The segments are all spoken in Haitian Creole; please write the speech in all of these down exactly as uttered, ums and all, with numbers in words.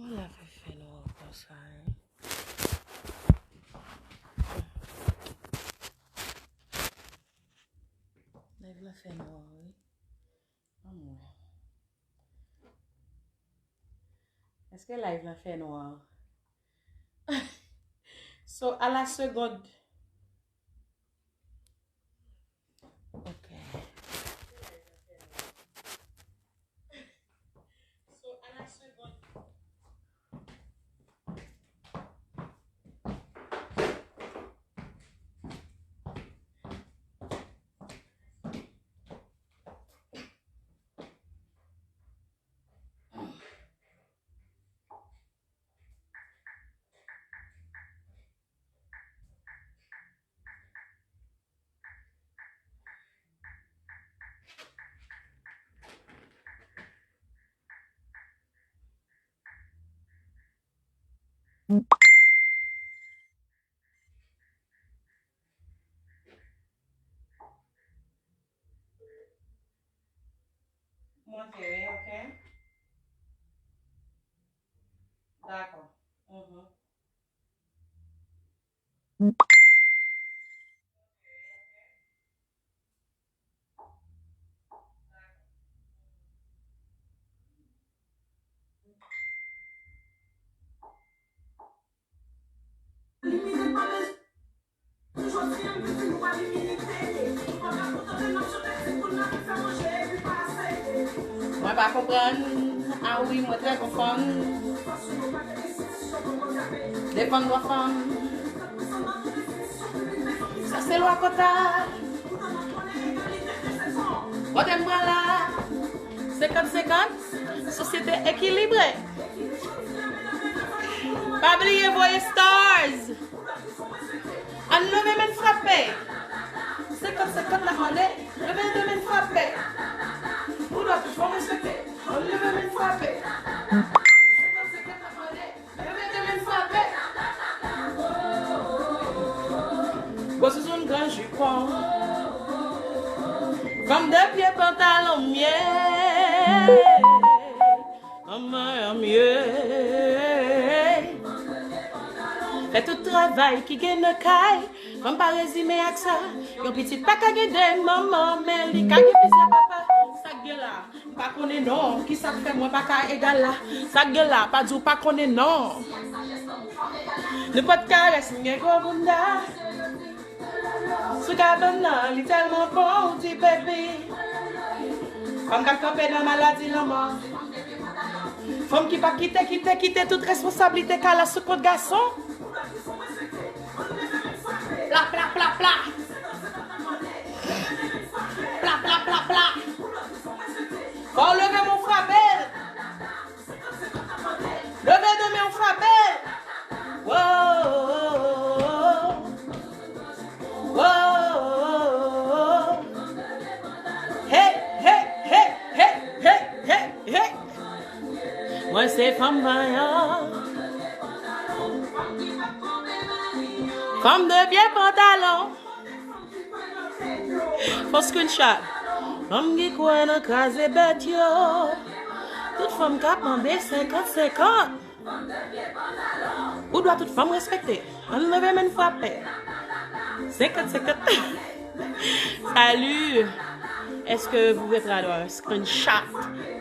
Mwen la fè fè nwa konsa, hein? Live la fè nwa, wi. Anmwey. Èske live la fè nwa? So, à la seconde. Ok. So, à la seconde. Monte, wi, ok. Dakò. Mhm. Mwen pa konprann. Ah wi, mwen trè konprann. Defann dwa fanm. Sa se lwa kota. Kote m pran la? Senkant senkant. Sosyete ekilibre. Pa bliye voye stars. Ann leve men n frape. Senkant senkant n ap mande. Leve de men n frape. Pou dwa tout fanm respekte. Ann leve men n frape. Senkant senkant n ap mande. Leve de men n frape. Gwo zouzoun gran jipon. Fanm de pye pantalon mye. Manman an mye. Fè tout travay ki gen nan kay. Fanm pa rezime ak sa. Yon pitit pa ka gen de manman, men li ka gen plizyè papa. Sa k gen la? M pa konnen non. Kisa k fè mwen pa ka egal la? Sa k gen la? Pa di w pa konnen non. Nenpòt karès, m gen gwo bounda. Sou kabann nan, li tèlman bon, w di baby. Fanm k ap kanpe nan maladi lanmò. Fanm ki pa kite, kite, kite tout responsablite kay la sou kont gason. Pla, pla, pla, pla. Pla, pla, pla, pla. Fò w leve men w frape l. Leve de men w frape l. Wo, wo, hey, hey, hey. Mwen se fanm vanyan. Fanm de pye pantalon. Fò screenshot. Fanm ki kwè nan kraze bèt yo. Tout fanm k ap mande senkant senkant. Ou dwa tout fanm respekte. Ann leve men n frape. Senkant senkant. Salut. Est-ce que vous pouvez prendre un screenshot,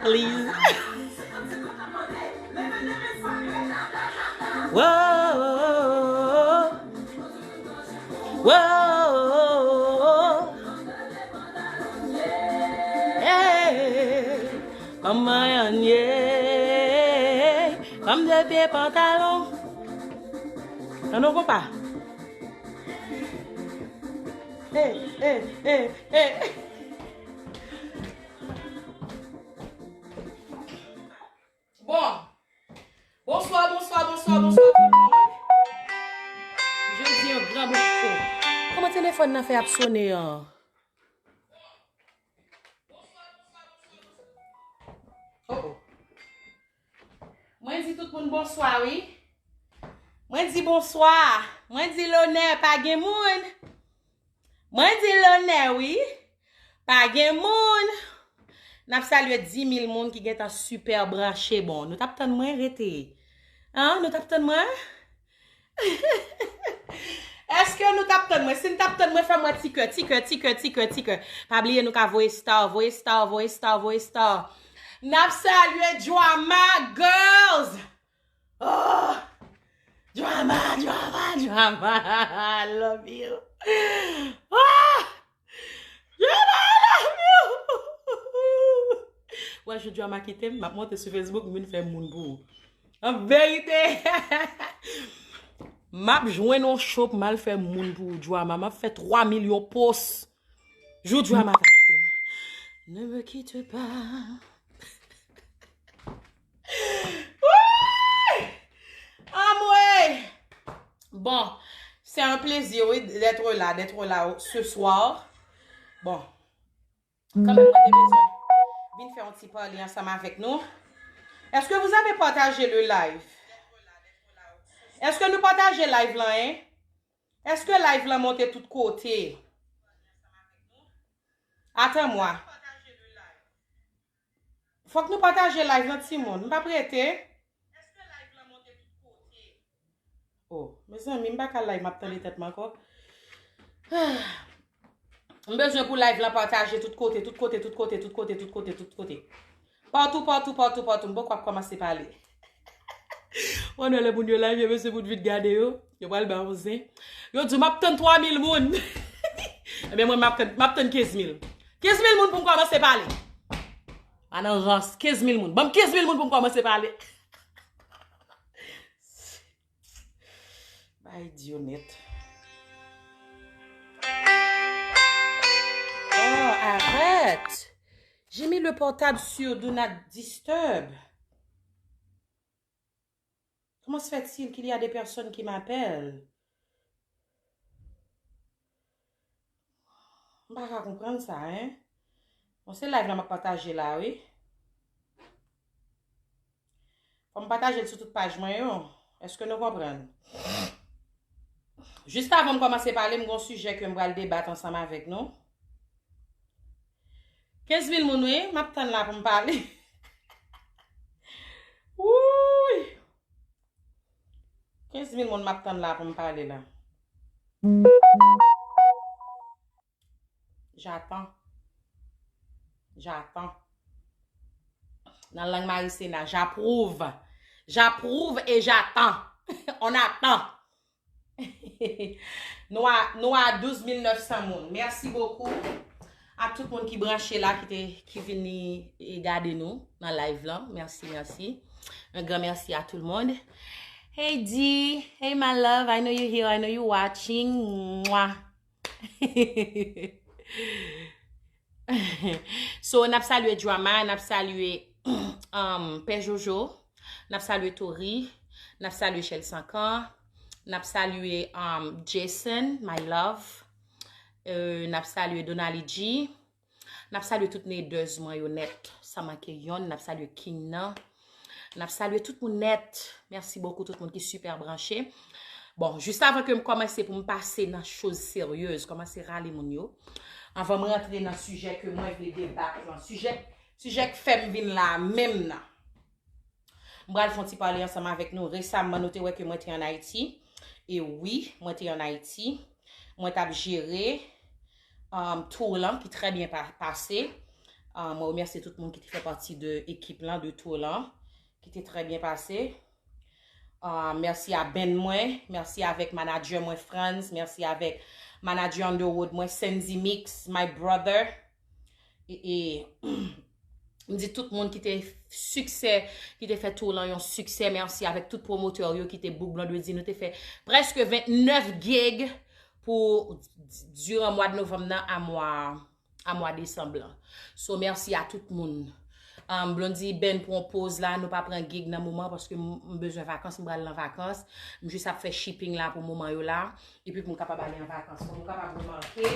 please? Wow. Wow. Hey. Manman an ye. Fanm de pye pantalon. Tande w konpa. Hey, hey, hey, hey. Bon. Bonswa, bonswa, bonswa, bonswa tout moun. Jodi an gran bon. Oh. Kòman telefòn nan fè ap sone an? Oh, oh. Mwen di tout moun bonswa, wi. Mwen di bonswa. Mwen di lonè, pa gen moun. Mwen di lonè, wi. Pa gen moun. N ap salye dis mil moun ki gentan super branche. Bon, nou t ap tann mwen rete. An, nou t ap tann mwen? Èske nou t ap tann mwen? Si n t ap tann mwen, fè m wè ti kè, ti kè, ti kè, ti kè, ti kè. Pa bliye nou ka voye star, voye star, voye star, voye star. N ap salye Drama Girls! Oh! Drama, Drama, Drama, I love you. Ah! Drama, I love you. Wè, jou Drama kite m, m ap monte sou Facebook, m vin fè moun pou ou. An verite, m ap jwenn yon show pou m al fè moun pou ou, Drama. M ap fè twa milyon post. Jou Drama ta kite m. Ne me quitte pas. Woy! Anmwey! Bon, c'est un plaisir, oui, d'être là, d'être là ce soir. Bon, kanmenm, mwen te bezwen vin fè yon ti pale ansanm avèk nou. Est-ce que vous avez partagé le live? Èske nou pataje live lan, en? Èske live lan monte tout kote? Attends-moi. Fòk nou pataje live lan, timoun. M p ap rete. Oh, mezanmi, m pa ka live, m ap tande tèt mwen ankò. M bezwen pou live lan pataje tout kote, tout kote, tout kote, tout kote, tout kote, tout kote. Patou, patou, patou, patou. M poko ap kòmanse pale. Ou wè lè moun yo live, yo bezwen pou vin gade yo. Yo pral ba yon zen. Yo di, "M ap tann twa mil moun." Ebyen, mwen, m ap tann, m ap tann kenz mil. Kenz mil moun pou m kòmanse pale. Pa nan rans, kenz mil moun. Ban m kenz mil moun pou m kòmanse pale. Bay di yo nèt. Oh, arrête! J'ai mis le portable sur Do Not Disturb. Comment se fait-il qu'il y a des personnes qui m'appellent? M pa ka konprann sa, en. Bon, se live la m ap pataje la, wi. Fò m pataje l sou tout paj mwen yo. Èske nou konprann? Jis avan m kòmanse pale, m gen yon sijè ke m pral debat ansanm avèk nou. Kenz mil moun, wi, m ap tann la pou m pale. Wouy! Kenz mil moun m ap tann la pou m pale la. J'attends. J'attends. Nan lang Marisena, j'approuve. J'approuve et j'attends. On attend. Nou a, nou a douz mil nèf san moun. Mèsi bokou a tout moun ki branche la, ki te, ki vini e gade nou nan live lan. Mèsi, mèsi. Un grand merci à tout le monde. Hey D, hey my love, I know you here, I know you watching. Mwah. So, n ap salye Drama, n ap salye um, Pè Jojo, n ap salye Tori, n ap salye Chèl Sankan, n ap salye um, Jason, my love, euh, n ap salye Donali G, n ap salye tout Neders mwen yo nèt, san manke yonn, n ap salye King nan, n ap salye tout moun nèt. Mèsi bokou tout moun ki super branche. Bon, jis avan ke m kòmanse pou m pase nan choz seryez, kòmanse rale moun yo, anvan m rantre nan sijè ke mwen vle debat lan, sijè, sijè k fè m vin la menm nan. M pral fè yon ti pale ansanm avèk nou. Resamman, nou te wè ke mwen te ann Ayiti. E wi, mwen te ann Ayiti. Mwen t ap jere um, tour lan ki trè byen pa, pase. Um, mwen remèsye tout moun ki te fè pati de ekip lan, de tour lan, ki te trè byen pase. Uh, mèsi a band mwen, mèsi avèk manager mwen Franz, mèsi avèk manager Underwood mwen, Senzi Mix, my brother. E, e m di tout moun ki te siksè, ki te fè tour lan yon siksè, mèsi avèk tout pwomotè yo ki te bouk Blondedy. Nou te fè prèske vennèf gig pou diran mwa de novanm nan a mwa, a mwa desanm lan. So, mèsi a tout moun. Um, Blondedy band pran poz la, nou pa pran gig nan moman paske m, m bezwen vakans, m pral nan vakans. M jis ap fè shipping la pou moman yo la. Epi pou m kapab ale an vakans. Kòm ou kapab remake,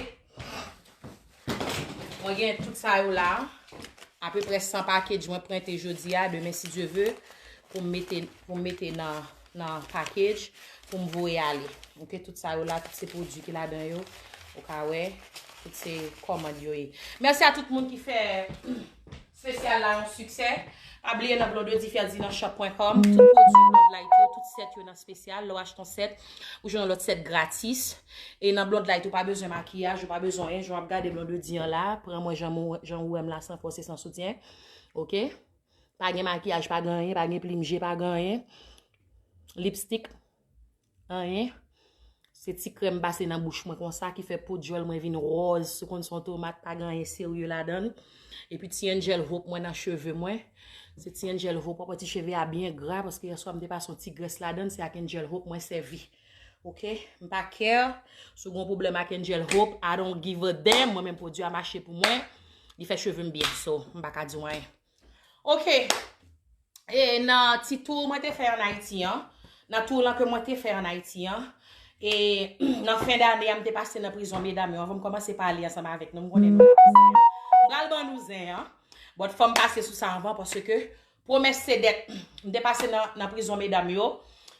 mwen gen tout sa yo la. Apeprè san package mwen prente jodi a, demen si Dye ve, pou m mete, pou m mete nan, nan package, pou m voye ale. Ok, tout sa yo la, tout se pwodui ki ladan yo. Ou ka wè, tout se kòmand yo ye. Mèsi a tout moun ki fè Espesyal la yon siksè. Pa bliye nan Blondedy Ferdinand Shop pwen kòm, tout pwodui Blondlight yo, tout sèt yo nan espesyal. Lè w achte yon sèt, ou jwenn yon lòt sèt gratis. E nan Blondlight, ou pa bezwen makiyaj, ou pa bezwen anyen. Jan w ap gade Blondedy an la, pran mwen jan mwen, jan ou wè m la, san fòse, san soutyen. Oke? Pa gen makiyaj, pa gen anyen, pa gen plim je, pa gen anyen. Lipstik, anyen. Se ti krèm pase nan bouch mwen konsa ki fè po dyòl mwen vin wòz. Si w konn se yon tomat, pa gen anyen serye ladan l. Epi ti Angel Hope mwen nan cheve mwen. Se ti Angel Hope, w ap wè ti cheve a byen gra, paske yèswa m te pase yon ti grès ladan l, se ak Angel Hope mwen sèvi. Oke? M pa care si w gen yon pwoblèm ak Angel Hope, I don't give a damn. Mwen menm pwodui a mache pou mwen. Li fè cheve m byen, so m pa ka di w anyen. Oke. E nan ti tour mwen te fè an Ayiti an, nan tour lan ke mwen te fè an Ayiti an, e nan fen dane a, m te pase nan prizon medam yo. Anvan m kòmanse pale ansanm avèk nou, m konnen nou la pou zen an. M pral ban nou zen an. But fò m pase sou sa anvan, paske pwomès se dèt. M te pase nan, nan prizon medam yo.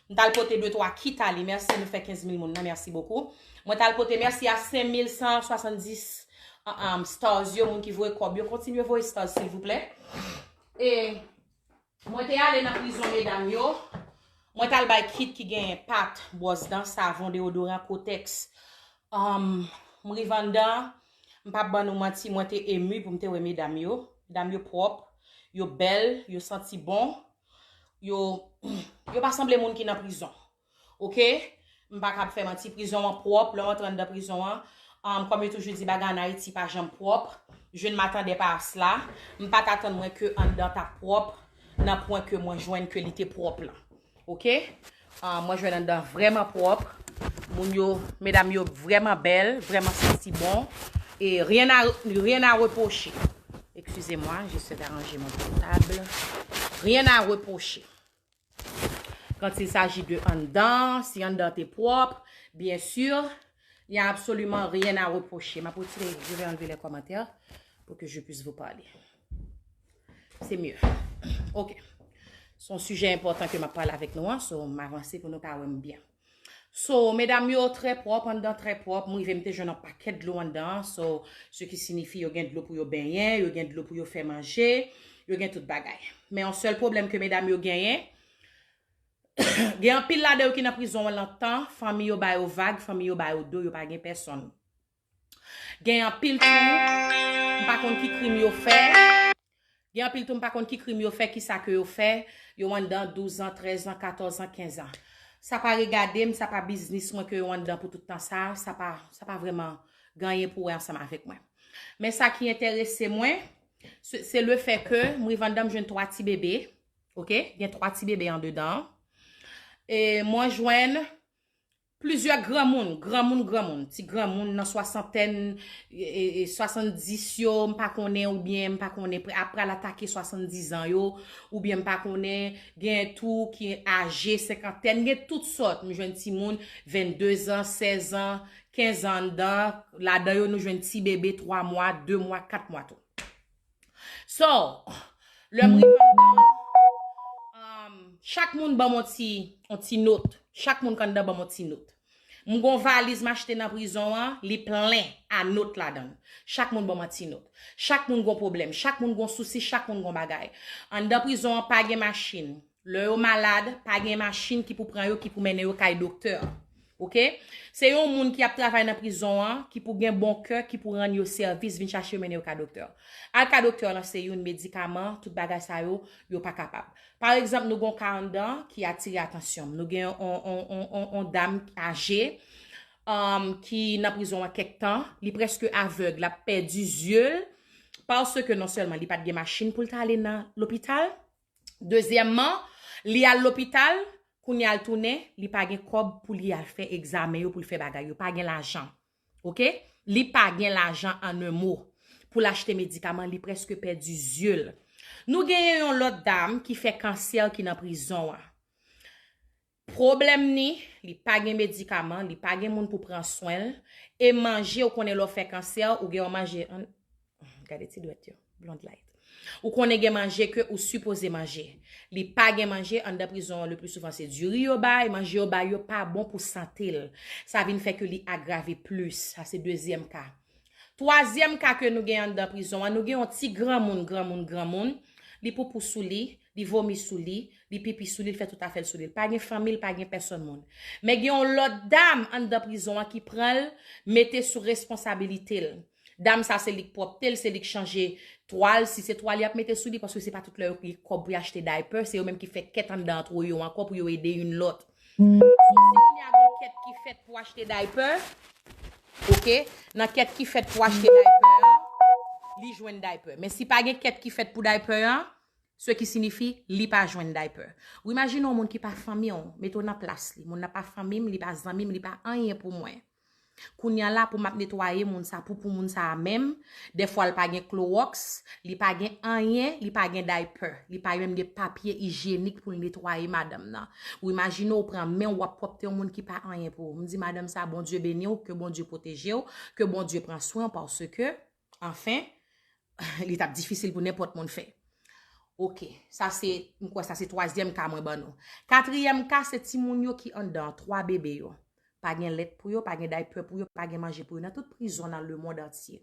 M t al pote de twa kit ale. Mèsi, nou fè kenz mil moun nan. Mèsi bokou. Mwen t al pote mèsi a senk mil san swasanndis, um, um, stars yo, moun ki voye kòb yo. Kontinye voye stars, silvouplè. E mwen te ale nan prizon medam yo. Mwen t al bay kit ki genyen pat, bwòs dan, savon, deodoran, kotèks. Um, m rive anndan, m p ap ban nou manti, mwen te emu pou m te wè medam yo. Medam yo pwòp, yo bèl, yo santi bon, yo, yo pa sanble moun ki nan prizon. Oke? M pa kab fè manti, prizon an pwòp, lè w antre anndan prizon an, um, kòm yo toujou di, bagay ann Ayiti pa janm pwòp, je ne m'attendais pas à cela, m pa t atann mwen ke anndan t ap pwòp, nan pwen ke mwen jwenn ke li te pwòp lan. Oke? Ah, mwen jwenn anndan vrèman pwòp. Moun yo, medam yo vrèman bèl, vrèman santi bon. E rien à, rien à reprocher. Excusez-moi, j'essaie d'arranger mon portable. Rien à reprocher. Quand il s'agit de anndan, si anndan te pwòp, bien sûr, il n'y a absolument rien à reprocher. M ap retire, je vais enlever les commentaires pour que je puisse vous parler. C'est mieux. Ok. Se yon sijè enpòtan ke m ap pale avèk nou an, so m avanse pou nou ka wè m byen. So, medam yo trè pwòp, anndan trè pwòp, m rive m te jwenn yon pakèt dlo anndan, so, ce qui signifie yo gen dlo pou yo benyen, yo gen dlo pou yo fè manje, yo gen tout bagay. Men yon sèl pwoblèm ke medam yo genyen, gen anpil ladan yo ki nan prizon an lontan, fanmi yo ba yo vag, fanmi yo ba yo do, yo pa gen pèsonn. Gen anpil tou, m pa konn ki krim yo fè. Gen anpil tou, m pa konn ki krim yo fè, ki sa ke yo fè. Yo anndan douz an, trèz an, katòz an, kenz an. Sa pa regade m, sa pa biznis mwen ke yo anndan pou tout tan sa, sa pa, sa pa vrèman gen anyen pou wè ansanm avèk mwen. Men sa ki enterese mwen, se, se le fè ke m rive anndan, m jwenn twa ti bebe, oke? Gen twa ti bebe andedan. E mwen jwenn plizyè granmoun, granmoun, granmoun, ti granmoun nan swasantèn, e, e, e, swasanndis yo, m pa konnen, oubyen m pa konnen, pre-, ap pral atake swasanndizan yo, oubyen m pa konnen, gen tou ki aje senkantèn, gen tout sòt. M jwenn timoun vennde zan, sèz an, kenz an anndan, ladan yo nou jwenn ti bebe twa mwa, de mwa, kat mwa tou. So, lè m rive anndan, um, chak moun ban m yon ti, yon ti not. Chak moun k anndan ban m yon ti not. M gon valiz m achte nan prizon an, li plen a not ladan l. Chak moun ban m yon ti not. Chak moun gon pwoblèm, chak moun gon sousi, chak moun gon bagay. Anndan prizon an pa gen machin. Lè yo malad, pa gen machin ki pou pran yo, ki pou mennen yo kay doktè. Oke? Se yon moun ki ap travay nan prizon an, ki pou gen bon kè, ki pou rann yo sèvis, vin chache yo, mennen yo ka doktè. Al ka doktè lan se youn, medikaman, tout bagay sa yo, yo pa kapab. Pa egzanp, nou gon ka anndan ki atire atansyon m. Nou gen on, on, on, on, on dam aje, um, ki nan prizon an kèk tan, li prèske avèg, l ap pèdi zye l, paske non sèlman li pa t gen machin pou l t ale nan lopital, dezyèmman, li al lopital, kounye a l tounen, li pa gen kòb pou li al fè egzamen yo, pou l fè bagay yo, pa gen lajan. Oke? Li pa gen lajan, an un mot, pou l achte medikaman, li prèske pèdi zye l. Nou genyen yon lòt dam ki fè kansè ki nan prizon an. Pwoblèm ni, li pa gen medikaman, li pa gen moun pou pran swen l, e manje, ou konnen lè w fè kansè, ou gen yon manje, an, gade ti dwèt yo, Blondlight. Ou konnen gen manje ke ou sipoze manje. Li pa gen manje, anndan prizon an, le pli souvan se diri yo bay, manje yo bay yo pa bon pou sante l. Sa vin fè ke li agrave plis. Sa se dezyèm ka. Twazyèm ka ke nou gen anndan prizon an, nou gen yon ti granmoun, granmoun, granmoun. Li poupou sou li, li vomi sou li, li pipi sou li, li fè tout afè l sou li. Li pa gen fanmi, li pa gen pèsòn moun. Men gen yon lòt dam anndan prizon an ki pran l, mete sou responsabilite l. Dam sa se li k pwòpte l, se li k chanje twal, si se twal y ap mete sou li, paske se pa tout lè yo gen kòb pou y achte diaper, se yo menm ki fè kèt anndan antwo yo ankò pou yo ede youn lòt. So, si kounye a gen kèt ki fèt pou achte diaper, oke, nan kèt ki fèt pou achte diaper an, li jwenn diaper. Men si pa gen kèt ki fèt pou diaper an, se ki sinifi li pa jwenn diaper. Ou imajine yon moun ki pa fanmi w, mete w nan plas li. Moun nan pa fanmi m, li pa zanmi m, li pa anyen pou mwen. Kounye a la pou m ap netwaye moun sa, poupou moun sa a menm, dèfwa l pa gen klowòks, li pa gen anyen, li pa gen diaper, li pa menm gen papye ijyenik pou l netwaye madanm nan. Ou imajine w pran men w, w ap pwòpte yon moun ki pa anyen pou ou. M di madanm sa, Bondye beni w, ke Bondye pwoteje w, ke Bondye pran swen w, paske, anfen, li t ap difisil pou nenpòt moun fè. Oke, sa se, m kwè sa se twazyèm ka mwen ban nou. Katriyèm ka, se timoun yo ki anndan, twa bebe yo. Pa gen lèt pou yo, pa gen diaper pou yo, pa gen manje pou yo. Nan tout prizon nan lemonn antye.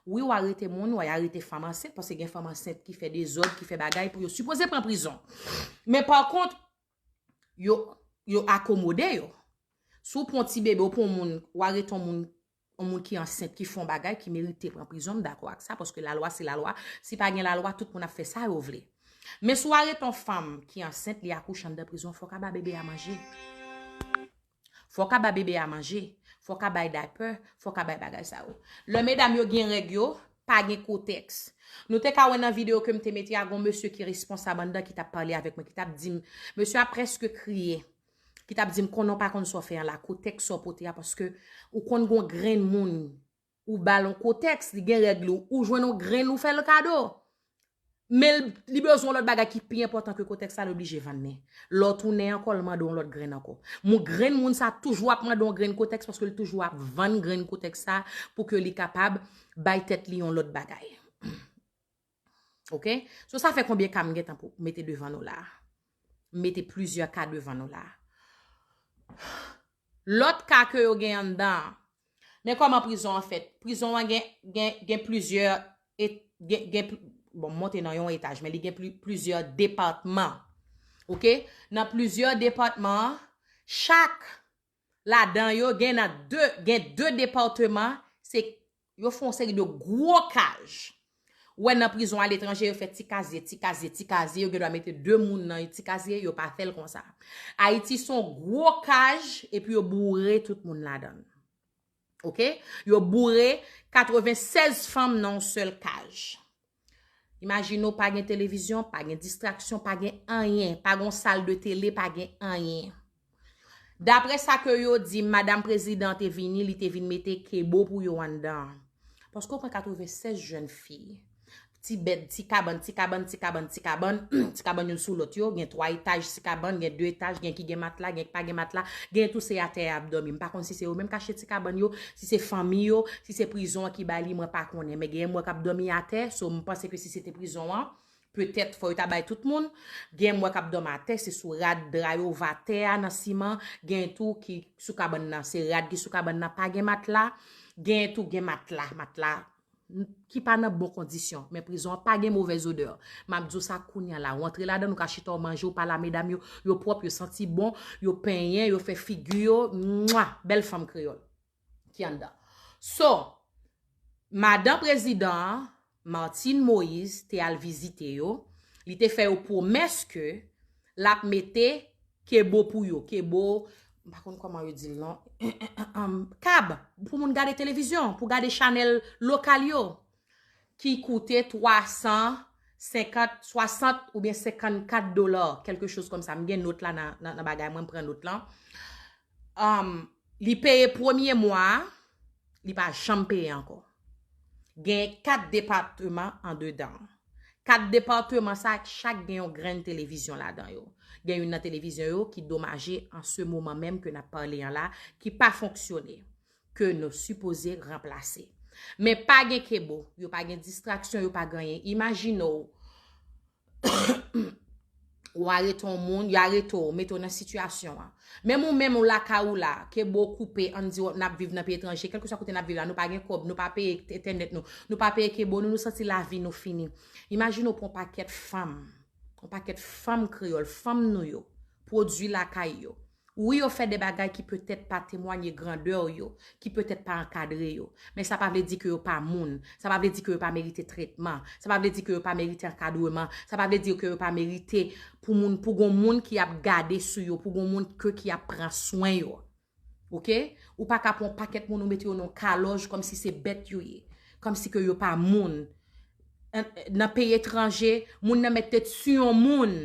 Wi, w arete moun, w arete fanm ansent, paske gen fanm ansent ki fè dezòd, ki fè bagay pou yo sipoze pran prizon. Men pa kont, yo, yo akomode yo. Si w pran yon ti bebe, w pran yon moun, w arete yon moun, yon moun ki ansent, ki fè yon bagay, ki merite pran prizon, m dakò ak sa, paske lalwa se lalwa. Si pa gen lalwa, tout moun ap fè sa yo vle. Men si w arete yon fanm ki ansent, li akouche anndan prizon, fò w ka ba bebe a manje. Fò w ka ba bebe a manje. Fò w ka bay diaper. Fò w ka bay bagay sa yo. Lè medam yo gen règ yo, pa gen kotèks. Nou te ka wè nan videyo ke m te mete a, gon mesye ki responsab anndan ki t ap pale avèk mwen, ki t ap di m, mesye a prèske kriye, ki t ap di m, konnen w pa konn sa w fè an la, kotèks sa w pote a, paske ou konn gon grenn moun, ou ba l yon kotèks, li gen règ li, ou jwenn yon grenn, ou fè l kado. Men l, li bezwen yon lòt bagay ki pi enpòtan ke kotèks la, l oblije vann li. Lè w tounen ankò, l mande yon lòt grenn ankò. Moun grenn moun sa toujou ap mande yon grenn kotèks paske l toujou ap vann grenn kotèks sa pou ke li kapab bay tèt li yon lòt bagay. Oke? So sa fè konbyen ka m gentan pou mete devan nou la? M mete plizyè ka devan nou la. Lòt ka ke yo gen anndan an, men kòman prizon an fèt? Prizon an gen, gen, gen plizyè, gen, gen, bon, m monte nan yon etaj, men li gen pli, plizyè depatman. Oke? Nan plizyè depatman, chak ladan yo gen nan de, gen de depatman, se, yo fè yon seri de gwo kaj. Ou wè nan prizon aletranje, yo fè ti kazye, ti kazye, ti kazye, yo gendwa mete de moun nan ti kazye, yo pa fè l konsa. Ayiti se yon gwo kaj, epi yo boure tout moun ladan l. Oke? Yo boure katrevennsèz fanm nan yon sèl kaj. Imajine w, pa gen televizyon, pa gen distraksyon, pa gen anyen, pa gen sal de tele, pa gen anyen. Daprè sa ke yo di, madanm prezidan te vini, li te vin mete kebo pou yo anndan. Paske w pran katrevennsèz jèn fi, ti bèd, ti kabann, ti kabann, ti kabann, ti kabann, ti kabann youn sou lòt yo, gen twa etaj ti kabann, gen de etaj, gen ki gen matla, gen ki pa gen matla, gen tou se atè y ap dòmi. M pa konn si se yo menm k achte ti kabann yo, si se fanmi yo, si se prizon an ki bay li, mwen pa konnen. Men gen m wè k ap dòmi atè, so m panse ke si se te prizon an, petèt fò yo ta bay tout moun. Gen m wè k ap dòmi atè, se sou rad dra yo, vatè a nan siman, gen tou ki sou kabann nan, se rad ki sou kabann nan, pa gen matla, gen tou gen matla, matla ki pa nan bon kondisyon, men prizon an pa gen movèz odè. M ap di w sa kounye a la, w antre ladan, ou ka chita w manje, ou pale a medam yo, yo pwòp, yo santi bon, yo penyen, yo fè figi yo, mwa, bèl fanm kreyòl ki anndan. So, madan prezidan an, Martine Moïse, te al vizite yo, li te fè yo pwomès ke l ap mete kebo pou yo, kebo, m pa konn kòman yo di l non, kab, pou moun gade televizyon, pou gade chanèl lokal yo, ki koute twa san senkant, swasant oubyen senkannkat dola, quelque chose comme ça. M gen nòt la nan, nan, nan bagay mwen, m pran nòt lan. Um, li peye premye mwa a, li pa janm peye ankò. Gen kat depatman andedan. Kat depatman sa, chak gen yon grenn televizyon ladan yo. Gen youn nan televizyon yo ki domaje an se moman menm ke n ap pale an la, ki pa fonksyone, ke nou sipoze ranplase. Men pa gen kebo, yo pa gen distraksyon, yo pa gen anyen. Imajine w, Ou arete yon moun, yo arete w, mete w nan sitiyasyon an. Menm ou menm ou lakay ou la, ke bo koupe, ann di w n ap viv nan peyi etranje, kèlkeswa kote n ap viv la, nou pa gen kòb, nou pa peye entènèt nou, nou pa peye kebo nou, nou santi lavi nou fini. Imajine w pran yon pakèt fanm, yon pakèt fanm kreyòl, fanm nou yo, pwodui lakay yo. Wi, yo fè de bagay ki petèt pa temwanye grandè yo, ki petèt pa ankadre yo. Men sa pa vle di ke yo pa moun. Sa pa vle di ke yo pa merite tretman. Sa pa vle di ke yo pa merite ankadreman. Sa pa vle di ke yo pa merite pou moun, pou gon moun ki ap gade sou yo, pou gon moun ke ki ap pran swen yo. Oke? Ou pa ka pran yon pakèt moun ou mete yo nan kalòj kòmsi se bèt yo ye. Kòmsi ke yo pa moun. An- Nan peyi etranje, moun nan mèt tèt sou yon moun.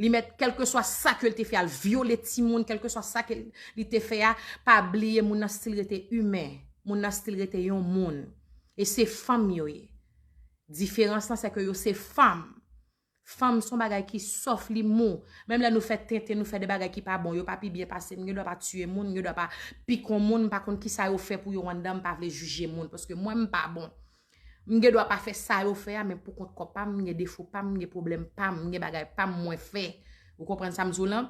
Li mèt kèlkeswa sa ke l te fè a, l vyole timoun, kèlkeswa sa ke li te fè a, pa bliye moun nan still rete imen. Moun nan still rete yon moun. E se fanm yo ye. Diferans lan se ke yo se fanm. Fanm se yon bagay ki sòf, li mou. Menm lè nou fè tenten, nou fè de bagay ki pa bon, yo pa pi byen pase m, m gen dwa pa tiye moun, m gen dwa pa pike yon moun, m pa konn kisa yo fè pou yo anndan, m pa vle jije moun, paske mwen m pa bon. M gen dwa pa fè sa yo fè a, men pou kont kò pa m, m gen defo pa m, m gen pwoblèm pa m, m gen bagay pa m mwen fè. Ou konprann sa m di w lan?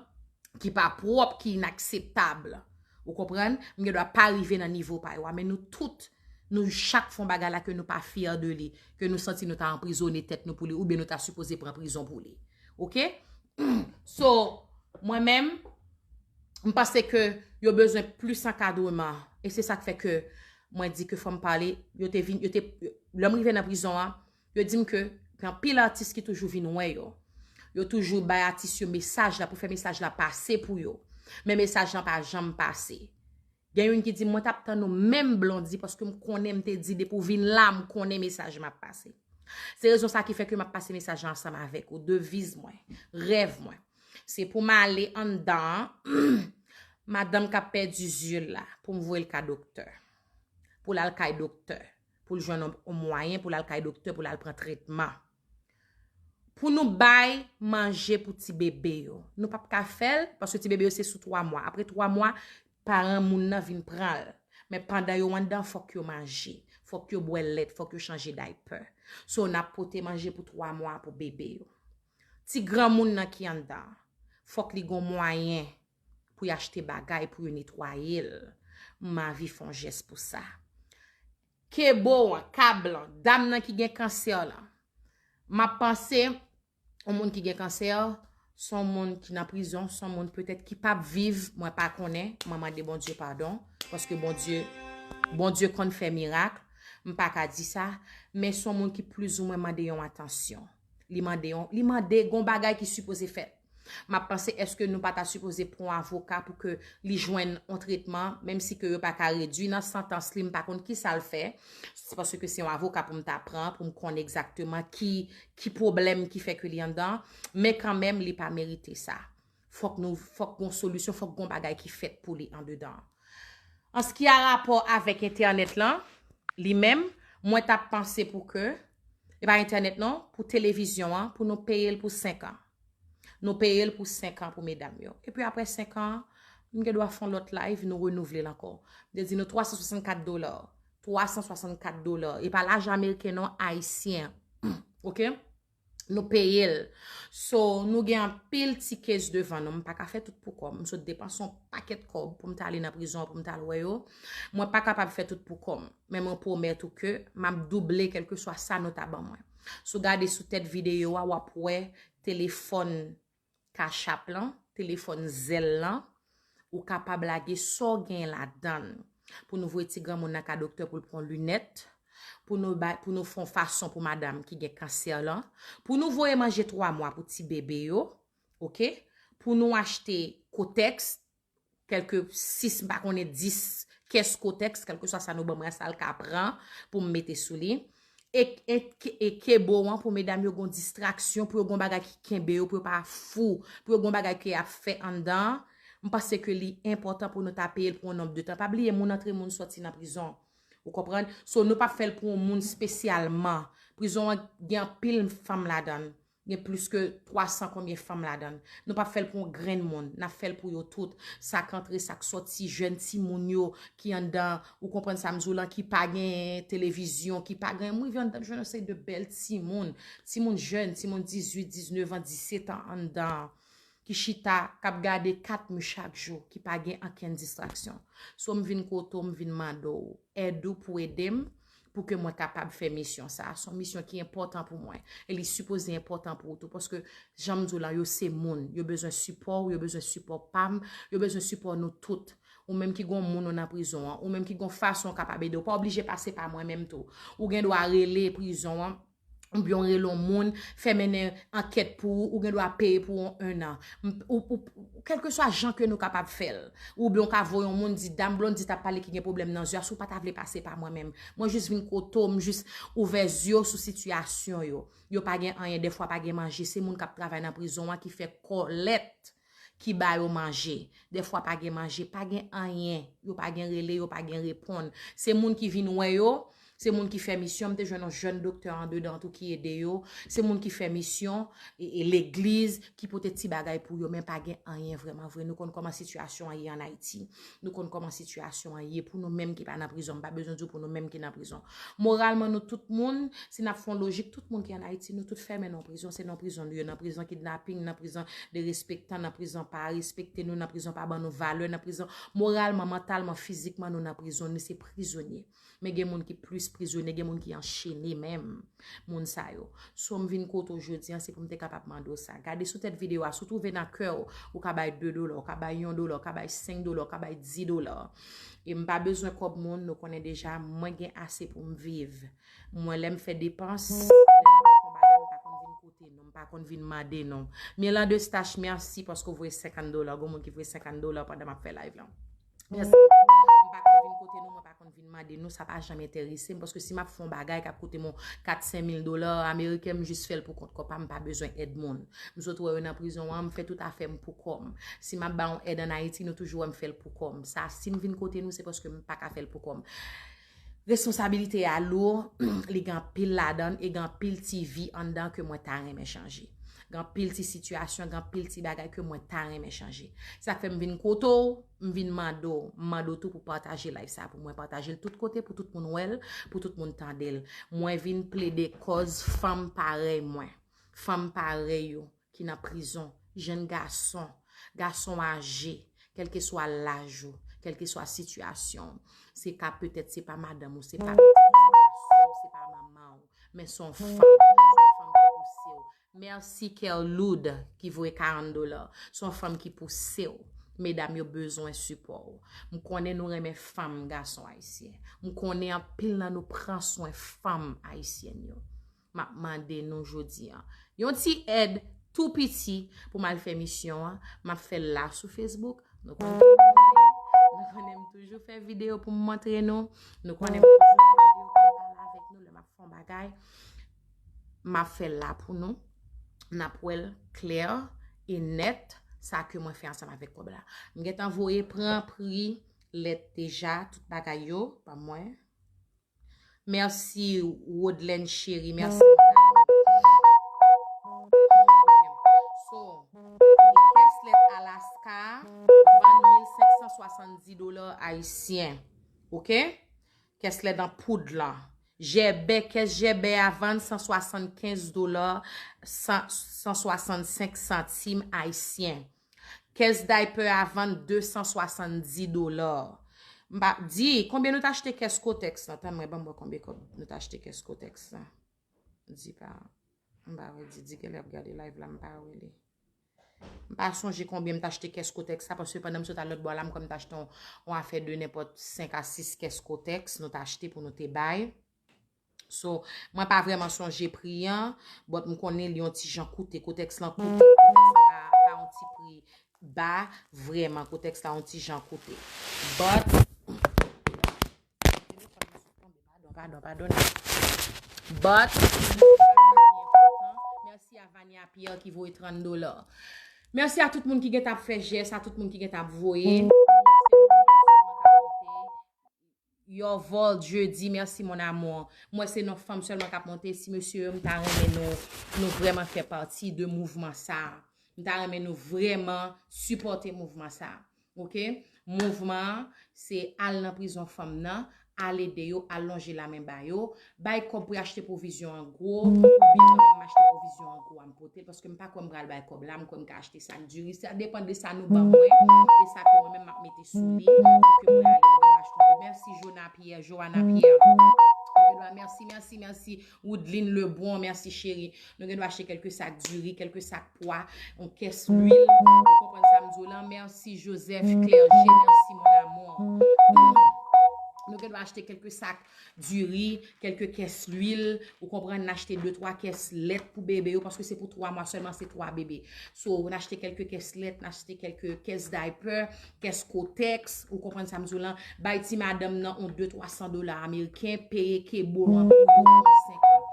Ki pa pwòp, ki inakseptab. Ou konprann? M gen dwa pa rive nan nivo pa yo a, men nou tout, nou chak fè yon bagay la ke nou pa fyè de li, ke nou santi nou ta anprizone tèt nou pou li, oubyen nou ta sipoze pran prizon pou li. Oke? So, mwen menm, m panse ke yo bezwen plis ankadreman. E se sa k fè ke mwen di ke fò m pale, yo te vin, yo te, lè m rive nan prizon an, yo di m ke gen anpil atis ki toujou vin wè yo. Yo toujou bay atis yo mesaj la pou fè mesaj la pase pou yo. Men mesaj lan pa janm pase. Gen youn ki di m, "Mwen t ap tann ou menm Blondy, paske m konnen m te di depi w vin la, m konnen mesaj m ap pase." Se rezon sa ki fè ke m ap pase mesaj la ansanm avèk ou. Deviz mwen, rèv mwen, se pou m ale anndan an, madanm k ap pèdi zye l la, pou m voye l ka doktè. Pou l al kay doktè. Pou l jwenn yon, yon mwayen pou l al kay doktè, pou l al pran tretman. Pou nou bay manje pou ti bebe yo. Nou p ap ka fè l, paske ti bebe yo se sou twa mwa. Apre twa mwa, paran moun nan vin pran l. Men pandan yo anndan, fòk yo manje. Fòk yo bwè lèt, fòk yo chanje daypè. So, n ap pote manje pou twa mwa pou bebe yo. Ti granmoun nan ki anndan, fòk li gon mwayen pou y achte bagay pou yo netwaye l. M anvi fè yon jès pou sa. Kebo an, kab lan, dam nan ki gen kansè lan. M ap panse, yon moun ki gen kansè, se yon moun ki nan prizon, se yon moun petèt ki p ap viv, mwen pa konnen, mwen mande Bondye padon, paske Bondye, Bondye konn fè mirak, m pa ka di sa, men se yon moun ki plizoumwen mande yon atansyon. Li mande yon, li mande gon bagay ki sipoze fèt. M ap panse, èske nou pa ta sipoze pran yon avoka pou ke li jwenn yon tretman, menm si ke yo pa ka redui nan santans li, m pa konn kisa l fè, se paske se yon avoka pou m ta pran, pou m konn egzakteman ki, ki pwoblèm ki fè ke li anndan, men kanmenm, li pa merite sa. Fòk nou, fòk gon solisyon, fòk gon bagay ki fèt pou li andedan. An se ki a rapò avèk entènèt lan, li menm, mwen t ap panse pou ke, e pa entènèt non, pou televizyon an, pou nou peye l pou senk an. Nou peye l pou senk an pou medam yo. Epi apre senk an, m gen dwa fè yon lòt live, nou renouvle l ankò. M te di nou twa san swasannkat dola. Twa san swasannkat dola. E pa lajan ameriken non, ayisyen. Oke? Nou peye l. So, nou gen anpil ti case devan nou. M pa ka fè tout pou kò m. M sot depanse yon pakèt kòb pou m t ale nan prizon an, pou m t al wè yo. Mwen pa kapab fè tout pou kò m. Men mwen pwomèt ou ke m ap double kèlkeswa sa nou ta ban mwen. Si w gade sou tèt videyo a, w ap wè telefòn Cash App lan, telefòn Zelle lan, ou kapab lage sa w gen ladan l. Pou nou voye ti granmoun nan ka doktè pou l pran linèt, pou nou bay, pou nou fè yon fason pou madanm ki gen kansè lan, pou nou voye manje twa mwa pou ti bebe yo, oke? Pou nou achte Kotex, kèlke sis, m pa konnen, dis kès Kotex, kèlkeswa sa nou ban mwen, sa l ka pran pou m mete sou li. E, e, e kebo an pou medam yo gon distraksyon, pou yo gon bagay ki kenbe yo, pou yo pa fou, pou yo gon bagay ke y ap fè anndan. M panse ke li enpòtan pou nou ta peye l pou yon nonb de tan. Pa bliye, moun antre, moun sòti nan prizon. Ou konprann? So, nou p ap fè l pou yon moun espesyalman. Prizon an gen anpil fanm ladan l. Gen plis ke twa san konbyen fanm ladan l. Nou p ap fè l pou yon grenn moun. N ap fè l pou yo tout. Sa k antre, sa k sòti, jèn timoun yo ki anndan, ou konprann sa m di w lan, ki pa gen televizyon, ki pa gen, m rive anndan, m jwenn yon seri de bèl timoun. Timoun jèn, timoun dizuit, diznèf an, disèt an anndan. Ki chita, k ap gade kat mu chak jou, ki pa gen ankenn distraksyon. So, m vin kote w, m vin mande w èd ou pou ede m, pou ke mwen kapab fè misyon sa a. Se yon misyon ki enpòtan pou mwen. E li sipoze enpòtan pou ou tou. Paske, jan m di w la, yo se moun. Yo bezwen sipò w, yo bezwen sipò pa m, yo bezwen sipò nou tout. Ou menm ki gon moun ou nan prizon an, ou menm ki gon fason w kapab ede, ou pa oblije pase pa mwen menm tou. Ou gen dwa rele prizon an, oubyen w rele yon moun, fè mennen ankèt pou ou, ou gen dwa peye pou yon ennan. M- Ou, ou, kèlkeswa jan ke nou kapab fè l. Oubyen w ka voye yon moun di, Dam Blondedy t ap pale ki gen pwoblèm nan zye a, si w pa ta vle pase pa mwen menm. Mwen jis vin kote w, m jis ouvè zye w sou sitiyasyon yo. Yo pa gen anyen, dèfwa pa gen manje, se moun k ap travay nan prizon an ki fè kòlèt ki ba yo manje. Dèfwa pa gen manje, pa gen anyen. Yo pa gen rele, yo pa gen reponn. Se moun ki vin wè yo, se moun ki fè misyon. M te jwenn yon jèn doktè andedan tou ki ede yo. Se moun ki fè misyon, e, e legliz, ki pote ti bagay pou yo, men pa gen anyen vrèman vre. Nou konn kòman sitiyasyon an ye ann Ayiti. Nou konn kòman sitiyasyon an ye pou nou menm ki pa nan prizon. M pa bezwen di w pou nou menm ki nan prizon. Moralman, nou tout moun, si n ap fè yon lojik, tout moun ki ann Ayiti, nou tout fèmen nan yon prizon. Se nan prizon nou ye, nan prizon kidnaping, nan prizon derespektan, nan prizon pa respekte nou, nan prizon pa ban nou valè, nan prizon moralman, mantalman, fizikman, nou nan prizon, nou se prizonye. Men gen moun ki plis prizonye, gen moun ki anchene menm, moun sa yo. So, m vin kote w jodi an, se pou m te kapab mande w sa. Gade sou tèt videyo a, si w twouve nan kè w, ou ka bay de dola, ou ka bay yon dola, ou ka bay senk dola, ou ka bay dis dola. E m pa bezwen kòb moun, nou konnen deja, mwen gen ase pou m viv. Mwen, lè m fè depans, lè m ap fè yon bagay, m pa konn vin kote nou, m pa konn vin mande nou. Mirlande Stache, mèsi paske w voye senkant dola. Gon moun ki voye senkant dola pandan m ap fè live lan. Mèsi. M pa konn vin kote nou, mwen pa konn vin mande nou, sa pa janm enterese m, paske si m ap fè yon bagay k ap koute m yon kat, senk mil dola ameriken, m jis fè l pou kont kò pa m, m pa bezwen èd moun. M sot wè yo nan prizon an, m fè tout afè m pou kò m. Si m ap ba yon èd ann Ayiti, nou toujou wè m fè l pou kò m. Sa, si m vin kote nou, se paske m pa ka fè l pou kò m. Responsabilite a lou, li gen anpil ladan l e gen anpil ti vi anndan ke mwen ta renmen chanje. Gen anpil ti sitiyasyon, gen anpil ti bagay ke mwen ta renmen chanje. Sa k fè m vin kote w, m vin mande w, m mande w tou pou pataje live sa pou mwen, pataje l tout kote pou tout moun wè l, pou tout moun tande l. Mwen vin plede kòz fanm parèy mwen, fanm parèy ou ki nan prizon, jèn gason, gason aje, kèlkeswa laj ou, kèlkeswa sitiyasyon w. Se ka petèt se pa madanm ou, se pa pitit ou, se pa sè w, se pa manman w, men se yon fanm, se yon fanm ki pouse w. Mèsi Kerloud ki voye karant dola. Se yon fanm ki pouse w. Medam yo bezwen sipò w. M konnen nou renmen fanm, gason ayisyen. M konnen anpil nan nou pran swen fanm ayisyèn yo. M ap mande nou jodi an yon ti èd tou piti pou m al fè misyon an. M ap fè l la sou Facebook. Nou konnen, nou konnen m toujou fè videyo pou m montre nou. Nou konnen m toujou fè videyo pou m pale avèk nou lè m ap fè yon bagay. M ap fè l la pou nou. N ap wè l klè e nèt sa ke mwen fè ansanm avèk kòb la. M gentan voye pran pri lèt deja, tout bagay yo, ban mwen. Mèsi, Rodlène Chéri. Mèsi, madam. So, kès lèt Alaska, vann mil senk san swasanndis dola ayisyen. Oke? Kès lèt an poud la. Jèbè, kès jèbè a vann san swasannkenz dola, san, san swasannsenk santim ayisyen. Kès daypè a vann de san swasanndis dola. M pa di, konbyen nou t achte kès Kotex lan? Tann mwen, ban m wè konbyen kòb nou t achte kès Kotex lan. Di pa, m pa wè, di, di genlè ap gade live la, m pa wè li. M pa sonje konbyen m t achte kès Kotex la, paske pandan m sot al lòt bò la, m kwè m t achte yon, yon afè de nenpòt senk a sis kès Kotex, nou t achte pou nou te bay. So, mwen pa vrèman sonje pri an, but m konnen li yon ti jan koute. Kotex lan koute, Kotex lan pa, pa yon ti pri ba, vrèman, Kotex la yon ti jan koute. But, padon, padon, padon, padon. But, mèsi a Vania Pierre ki voye trant dola. Mèsi a tout moun ki gentan ap fè jès, a tout moun ki gentan ap voye. Your Vault Jeudi, merci mon amour. Mwen se non fanm sèlman k ap monte. Si mesye yo, m ta renmen nou, nou vrèman fè pati de mouvman sa a. M ta renmen nou vrèman sipòte mouvman sa a. Oke? Mouvman an, se al nan prizon fanm nan, al ede yo, al lonje lamen ba yo, bay kòb pou y achte pwovizyon an gwo, oubyen mwen menm m achte pwovizyon an gwo a m pote l, paske m pa kwè m pral bay kòb la, m kwè m ka achte sak diri. Sa depann de sa nou ban mwen, e sa ke mwen menm m ap mete sou li, pou ke mwen ale, mwen achte. Mèsi Jona Pierre, Joana Pierre. Mèsi, mèsi, mèsi. Woodline Lebron, mèsi cheri. Nou gen dwa achte kèlke sak diri, kèlke sak pwa, yon kès lwil. Ou konprann sa m di w lan? Mèsi Joseph Clergé, mèsi mon amour. Nou gen dwa achte kèlke sak diri, kèlke kès lwil. Ou konprann, n achte de, twa kès lèt pou bebe yo, paske se pou twa mwa sèlman, se twa bebe. So, n achte kèlke kès lèt, n achte kèlke kès diaper, kès Kotex, ou konprann sa m di w lan, bay ti madanm nan yon de, twa san dola ameriken, peye kebo an pou yo pou yon senk an.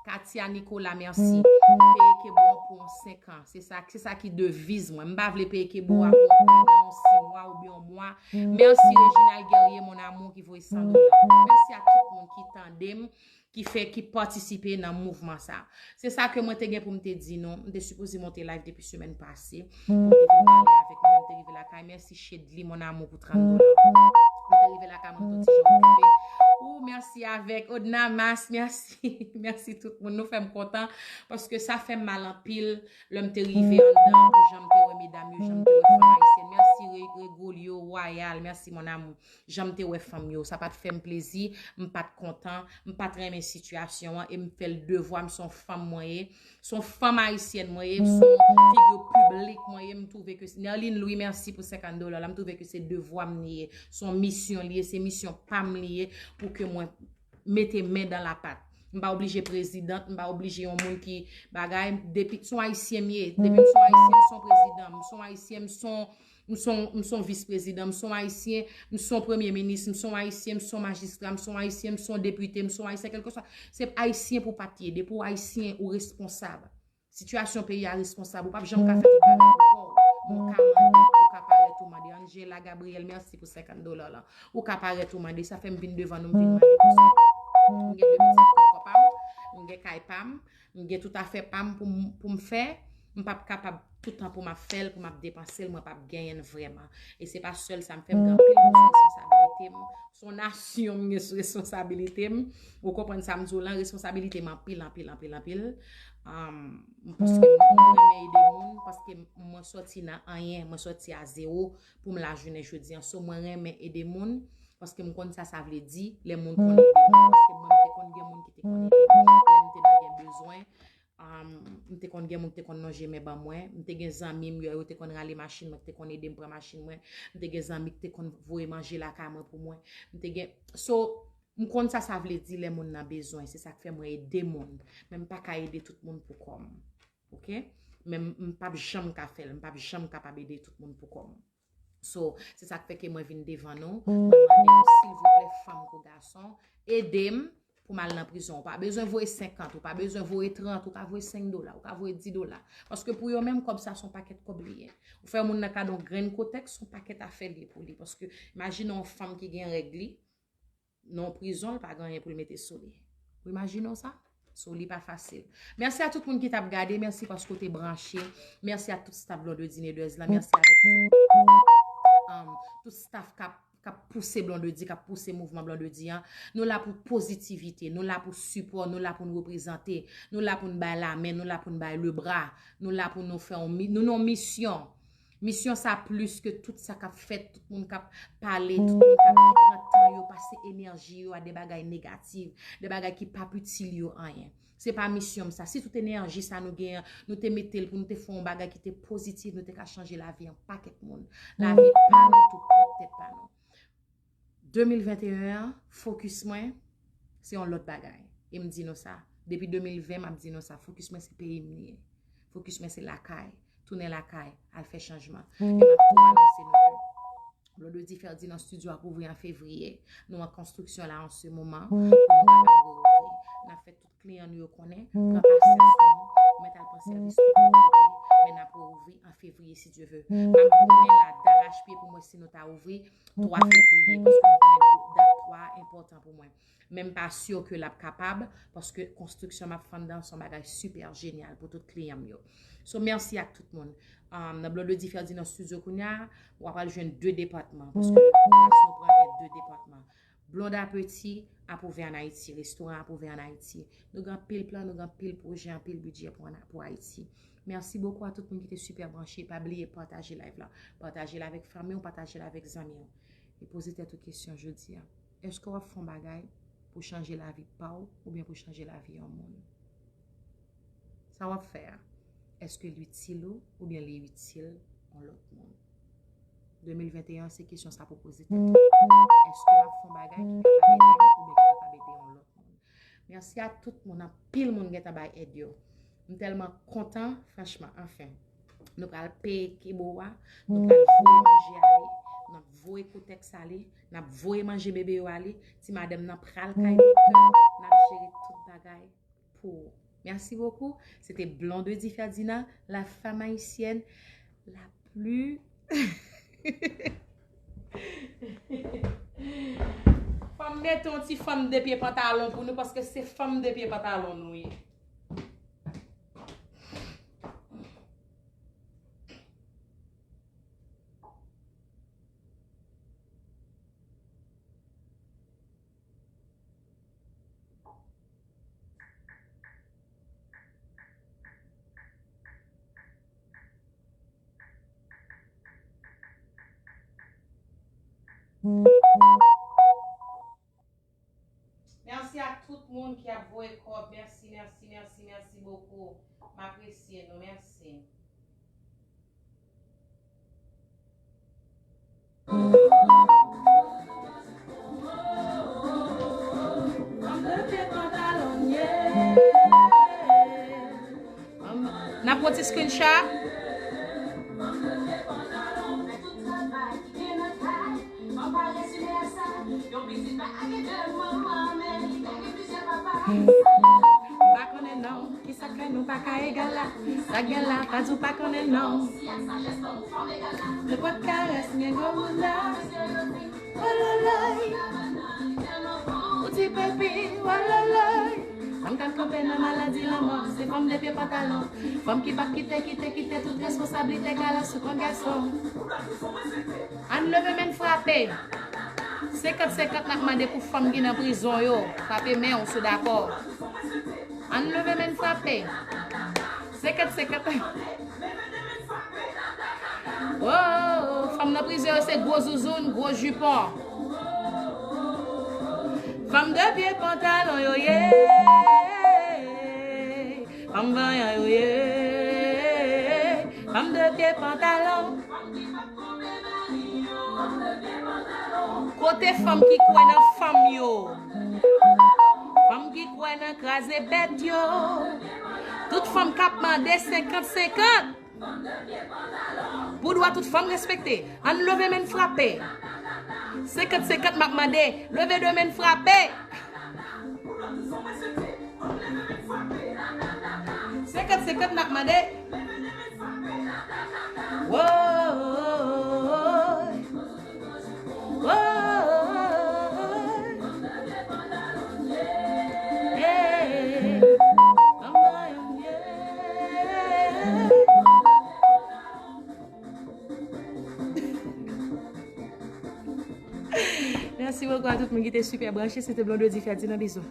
Katia Nicolas, mèsi. Peye kebo an pou yon senk an. Se sa, se sa ki deviz mwen. M pa vle peye kebo a pou yon an, yon sis mwa oubyen yon mwa. Mèsi Reginald Guerrier, mon amour, ki voye san dola. Mèsi a tout moun ki tande m, ki fè, ki patisipe nan mouvman sa. Se sa ke mwen te gen pou m te di nou. M te sipoze monte live depi semèn pase. Pou m te vin pale avèk nou, men m te rive lakay. Mèsi Shedly, mon amour, pou trant dola. M te rive lakay mwen, m te yon ti jan okipe. Ou, mèsi avèk Odna Mas, mèsi. Mèsi tout moun. Nou fè m kontan. Paske sa fè m mal anpil. Lè m te rive anndan, pou jan m te wè medam yo, jan m te wè fanm ayisyèn. Mèsi Re-, Regolio Royal. Mèsi, mon amour. Jan m te wè fanm yo, sa pa t fè m plezi, m pa t kontan, m pa t renmen sitiyasyon an, e m fè l devwa, m se yon fanm mwen ye, se yon fanm ayisyèn mwen ye, m se yon figi piblik mwen ye, m twouve ke, Nerline Louis, mèsi pou senkant dola la, m twouve ke se devwa m li ye, se yon misyon li ye, se misyon pa m li ye, pou ke mwen mete men dan lapat. M pa oblije prezidant, m pa oblije yon moun ki bagay, depi, se yon ayisyen m ye, depi m se yon ayisyen, m se yon prezidan, m se yon ayisyen, m se yon M se yon, m se yon vis prezidan, m se yon ayisyen, m se yon premye minis, m se yon ayisyen, m se yon majistra, m se yon ayisyen, m se yon depite, m se yon ayisyen, kèlkeswa. Se ayisyen pou w pa t ye. Depi w ayisyen, ou responsab. Sitiyasyon peyi a responsab. Ou p ap janm ka fè tout bagay pou kò w. Men w ka mande, ou ka parèt ou mande. Angela Gabriel, mèsi pou senkant dola la. Ou ka parèt ou mande. Sa fè m vin devan nou, m vin mande. Paske m gen de pitit pou kò pa m, m gen kay pa m, m gen tout afè pa m pou m, pou m fè. M p ap kapab tout tan pou m ap fè l, pou m ap depanse l, mwen p ap genyen l vrèman. E se pa sèl sa m fè, m gen anpil moun sou responsabilite m. Se yon nasyon m gen sou responsabilite m. Ou konprann sa m di w lan, responsabilite m anpil, anpil, anpil, anpil. Am, paske m, m renmen ede moun, paske mwen sòti nan anyen, mwen sòti a zewo pou m la jounen jodi an. So, mwen renmen ede moun, paske m konn sa sa vle di, lè moun konn ede moun, paske mwen, m te konn gen moun ki te konn ede m, lè m te nan gen bezwen, um, m te konn gen moun ki te konn lonje men ban mwen. M te gen zanmi m yo, yo te konn rale machin mwen, ki te konn ede m pran machin mwen. M te gen zanmi ki te konn voye manje lakay mwen pou mwen. M te gen, so, m konn sa sa vle di lè moun nan bezwen. Se sa k fè mwen ede moun. Men m pa ka ede tout moun pou kò m. Oke? Men m, m p ap janm ka fè l. M p ap janm kapab ede tout moun pou kò m. So, se sa k fè ke mwen vin devan nou. Mwen mande nou, silvouplè, fanm kou gason, ede m pou m al nan prizon. Ou pa bezwen voye senkant, ou pa bezwen voye trant, ou ka voye senk dola, ou ka voye dis dola. Paske pou yo menm, kòb sa se yon pakèt kòb li ye. Ou fè moun nan kado yon grenn Kotex, se yon pakèt afè li ye pou li. Paske, imajine yon fanm ki gen règ li, nan yon prizon, l pa gen anyen pou l mete sou li. Ou imajine w sa? So, li pa fasil. Mèsi a tout moun ki t ap gade, mèsi paske w te branche. Mèsi a tout staff Blondedy Neders la, mèsi avèk tout, um, tout staff k ap, k ap pouse Blondedy, k ap pouse mouvman Blondedy an. Nou la pou pozitivite, nou la pou sipò, nou la pou n reprezante, nou la pou n bay lamen, nou la pou n bay lebra, nou la pou nou fè yon mi-, nou nan yon misyon. Misyon sa plis ke tout sa k ap fèt, tout moun k ap pale, tout moun k ap, ki pran tan yo, pase enèji yo a de bagay negatif, de bagay ki p ap itil yo anyen. Se pa misyon m sa. Si tout enèji sa nou genyen, nou te mete l pou nou te fè yon bagay ki te pozitif, nou te ka chanje lavi yon pakèt moun. Lavi pa nou tou, pwòp tèt pa nou. De mil venteyen an, fokis mwen, se yon lòt bagay. E m di nou sa. Depi de mil ven, m ap di nou sa. Fokis mwen, se peyi m li ye. Fokis mwen, se lakay. Tounen lakay, al fè chanjman. E m ap tou anonse nou ke Blondedy Ferdinand Studio ap ouvri an fevriye. Nou an konstriksyon la an se moman pou nou kapab ouvri. N ap fè tout kliyan nou yo konnen, pran pasyans pou nou, mèt al pran sèvis tout lòt kote, men n ap ouvri an fevriye, si Dye ve. M ap goumen la darachpye pou m wè si nou ta ouvri twa fevriye, paske nou konnen dat twa enpòtan pou mwen. Men m pa si ke l ap kapab, paske konstriksyon m ap fè anndan se yon bagay sipè jenyal pou tout kliyan m yo. So, mèsi ak tout moun. Um, nan Blondedy Ferdinand Studio kounye a, w ap al jwenn de depatman, paske plas nou pran gen de depatman. Blonde Appetit ap ouvè ann Ayiti, restoran ap ouvè ann Ayiti. Nou gen anpil plan, nou gen anpil pwojè, anpil bidjè pou, ann- pou Ayiti. Mèsi bokou a tout moun ki te sipè branche. Pa bliye pataje live la. Pataje l avèk fanmi w, pataje l avèk zanmi w. E poze tèt ou kesyon jodi a. Èske w ap fè yon bagay pou chanje lavi pa w oubyen pou chanje lavi yon moun? Sa w ap fè a, èske l itil ou oubyen li itil yon lòt moun? De mil venteyen, se kesyon sa pou poze tèt ou. Èske m ap fè yon bagay ki kapab ede m oubyen ki kapab ede yon lòt moun? Mèsi a tout moun, anpil moun gentan bay èd yo. M tèlman kontan, franchman, anfen. Nou pral peye kebo a, nou pral voye manje ale, n ap voye koutèks ale, n ap voye manje bebe yo ale, ti madanm nan pral kay doktè, n ap jere tout bagay pou ou. Merci beaucoup. C'était Blondedy Ferdinand, la femme haïtienne la plus. Fò m mete yon ti fanm de pye pantalon pou nou, paske se fanm de pye pantalon nou ye. Mèsi a tout moun ki ap voye kòb. Mèsi, mèsi, mèsi, mèsi bokou. M apresye nou. Mèsi. N ap pran ti screenshot. M pa konnen non. Kisa k fè nou pa ka egal la? Sa k gen la, pa di w pa konnen non. Nenpòt karès m gen gwo moun la. Wololoy. Ou ti pepi, wololoy. Fanm k ap kanpe nan maladi lanmò. Se fanm de pye pantalon. Fanm ki p ap kite, kite, kite tout responsablite kale sou kont gason. Ann leve men n frape. Senkant senkant n ap mande pou fanm ki nan prizon yo. Frape men w si w dakò. Ann leve men n frape. Senkant senkant. Oh, oh, oh, fanm nan prizon yo se gwo zouzoun, gwo jipon. Fanm de pye pantalon yo ye. Fanm vanyan yo ye. Fanm de pye pantalon. Kote fanm ki kwè nan fanm yo? Fanm ki kwè nan kraze bèt yo. Tout fanm k ap mande senkant senkant. Pou dwa tout fanm respekte. Ann leve men n frape. Senkant senkant m ap mande. Leve de men n frape. Senkant senkant n ap mande. Woy. Woy. Hey. Mèsi bokou a tout moun ki te sipè branche. Se te Blondedy Ferdinand, bizou.